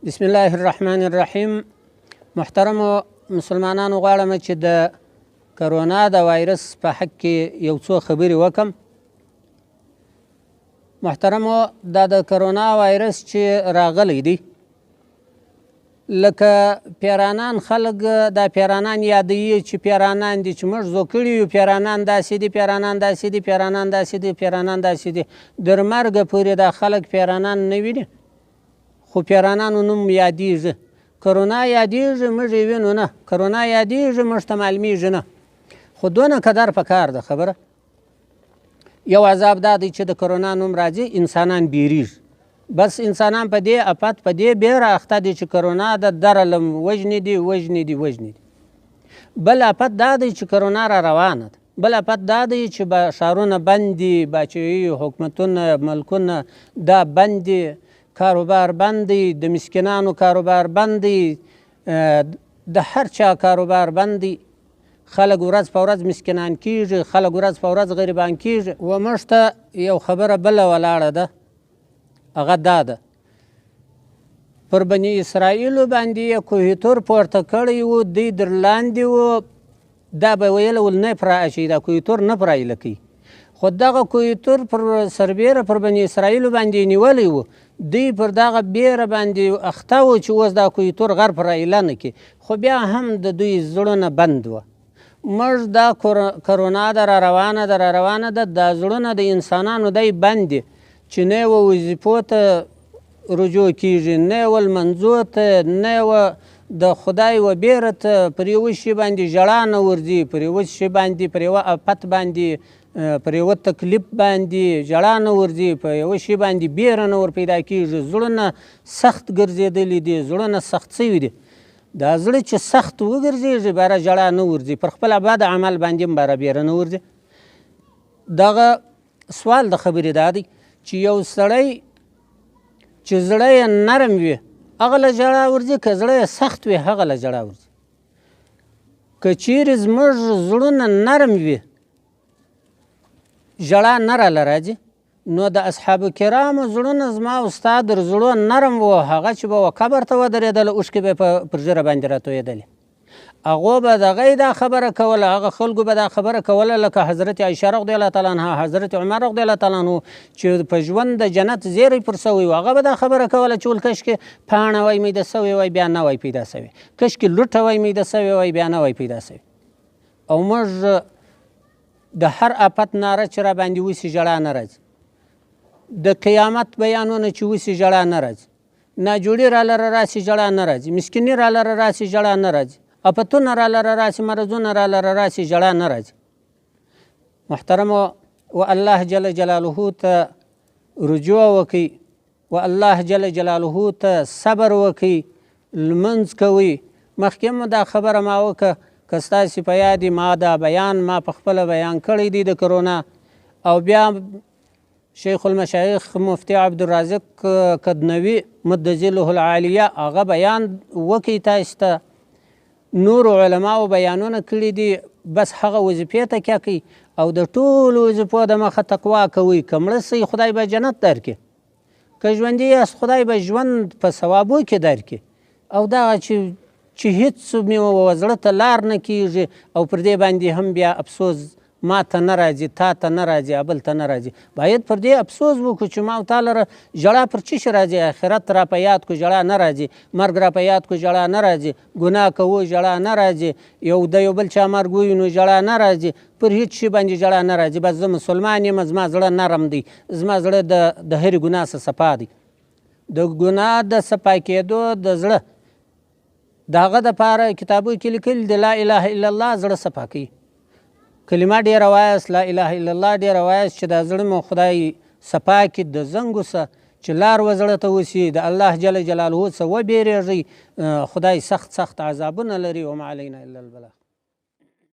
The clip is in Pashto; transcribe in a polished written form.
بسم الله الرحمن الرحیم. محترمو مسلمانانو، غواړم چې د کرونا د وایرس په حق کې یو څو خبرې وکم. محترمو، دا د کرونا وایرس چې راغلی دی، لکه پیرانان خلک دا پیرانان یادوي چې پیرانان دي چې موږ زو کړي یو، پیرانان داسې دي، پیرانان داسې دي، پیرانان داسې دي، پیرانان داسې دي. در مرګه پورې دا خلک پیرانان نه ویني، خو پیرانانو نوم یادیږي. کرونا یادیږي، موږ یې وینو نه. کرونا یادیږي، موږ ته معلومیږي نه. خو دونه قدر په کار ده خبره. یو عذاب دا دی چې د کرونا نوم راځي، انسانان بیریږي. بس انسانان په دې افت، په دې بیره اخته دي چې کرونا د درلم وژني دي، وژني دي، وژني دي. بل افت دا دی چې کرونا را روانه ده. بل افت دا دی چې ښارونه بند دي، باچایي حکومتونه، ملکونه دا بند دي، کاروبار بند دی، د مسکینانو کاروبار بند دی، د هر چا کاروبار بند دی. خلک ورځ په ورځ مسکینان کیږي، خلک ورځ په ورځ غریبان کیږي. و موږ ته یو خبره بله ولاړه ده، هغه دا ده، پر بني اسرائیلو باندې یې کوه تور پورته کړی و، دوی در لاندې و، دا به ویل ول نه پر اچوي، دا کوه تور نه پر ایله کوي. خو دغه کوه تور پر سربېره پر بني اسرائیلو باندې نیولی و، دوی پر دغه بیره باندې اخته و چې اوس دا کوه تور غر پر ایله نه کړي، خو بیا هم د دوی زړونه بند وه. موږ دا کرونا ده را روانه ده، را روانه ده، دا زړونه د انسانانو دی بند دي چې نه یې وظیفو ته رجوع کیږي، نه یې لمانځو ته، نه یې د خدای و بیره ته، پر یوه شي باندې ژړا نه ورځي، پر یوه شي باندې، پر یوه افت باندې، پر یوه تکلیف باندې ژړا نه ورځي، په یوه شي باندې بیره نه ور پیدا کیږي. زړونه سخت ګرځېدلي دي، زړونه سخت سوي دي. دا زړه چې سخت وګرځېږي باره ژړا نه ورځي، پر خپل بد عمل باندې هم باره بیره نه ورځي. دغه سوال د خبرې دا دی چې یو سړی چې زړه یې نرم وي هغه له ژړا ورځي، که زړه یې سخت وي هغه له ژړا ورځي. که چیرې زموږ زړونه نرم وي ژړا نه راله راځي. نو د اصحاب کرامو زړونه زما او ستا در زړو نرم وو، هغه چې به و قبر ته ودرېدله اوښکې به یې پر ږیره باندې راتویېدلې. هغو به دغه دا خبره کوله، هغه خلکو به دا خبره کوله، لکه حضرت عایشه رضی الله تعالی عنها، حضرت عمر رضی الله تعالی عنه چې په ژوند د جنت زیری پر سوی و، هغه به دا خبره کوله چې ول کشکې پاڼه وای میده سوې وای بیا نه وای پیدا سوې، کشکې لوټه وای میده سوې وای بیا نه وای پیدا سوې. او موږ د هر افت ناره چې را باندې وسي ژړا نه راځي، د قیامت بیانونه چې وسي ژړا نه راځي، ناجوړي رالره راسي ژړا نه راځي، مسکیني رالره راسي ژړا نه راځي، افتونه رالره راسي، مرضونه رالره راسي ژړا نه راځي. محترمو، و الله جل جلاله ته رجوع وکئ، و الله جل جلاله ته صبر وکئ، لمونځ کوئ. مخکې مو دا خبره ما وکړه، که ستاسې په یاد ما دا بیان ما په خپله بیان کړی دی د کرونا. او بیا شیخ المشایخ مفتي عبدالرازق کدنوي مدظله العالیه هغه بیان وکړي تاسې ته، نورو علماو بیانونه کړي دي. بس هغه وظیفې ته کیا کوي او د ټولو وظیفو د مخه تقوا کوئ. که مړه سئ خدای به جنت درکړي، که ژوندي یاست خدای به ژوند په ثوابو کې درکړي. او دغه چې هیڅ مې زړه ته لار نه کیږي او پر دې باندې هم بیا افسوس ما ته نه راځي، تا ته نه راځي، بل ته نه راځي. باید پر دې افسوس وکړو چې ما او تا لره ژړا پر څه شي راځي؟ آخرت را په یاد کو ژړا نه راځي، مرګ را په یاد کو ژړا نه راځي، ګناه کوو ژړا نه راځي، یو د یو بل چا مرګ ووینو ژړا نه راځي، پر هیڅ شي باندې ژړا نه راځي. بس زه مسلمان یم، زما زړه نرم دی، زما زړه د هرې ګناه څخه صفا دی. د ګناه د صفا کېدو د زړه د هغه دپاره کتابو کې لیکلي دي لا اله الا الله زړه صفا کوي. کلمه ډېره وایاست، لا اله الا الله ډېره وایاست چې دا زړه مو خدای صفا کړي د زنګو څخه چې لار و زړه ته وسي، د الله جل جلاله څخه وبېرېږئ. خدای سخت سخت عذابونه لري. وما علینا الا البلاغ.